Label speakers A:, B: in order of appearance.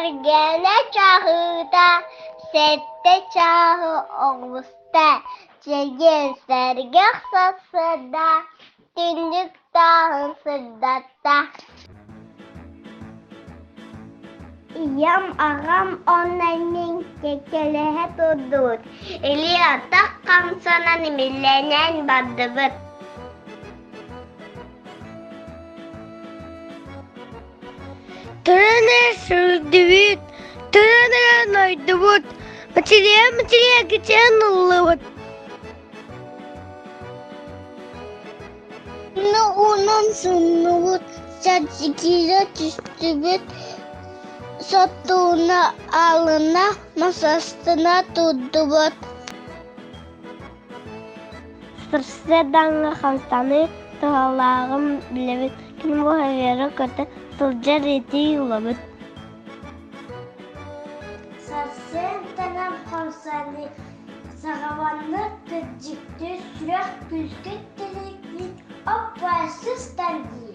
A: Бэргэнэ чаһыыта 7 чааһы оҕуста, чэгиэн сэргэх сарсыарда түннүк тааһын сырдатта. Ийэм, аҕам уонна мин кэккэлэһэ турдубут, илии-атах хамсанан имиллэнэн бардыбыт.
B: Туран эрэ сүүрдүбүт, туран эрэ нойдубут, мичилийэ-мичилийэ кичэйэн ыллыбыт.
A: Уунан сууннубут, чэпчэкигэ түстүбүт, сотууна аалына, масастына турдубут.
B: Сарсыардаҥҥа хамсаныы туһалааҕын билэбит, күн буһарыгар көтө сылдьар итии ылабыт.
A: Сарсыарданан хамсаныы саҕаланна, кырдьыктыы сүрэх күүскэ тилийбит, оппуоссустан дии.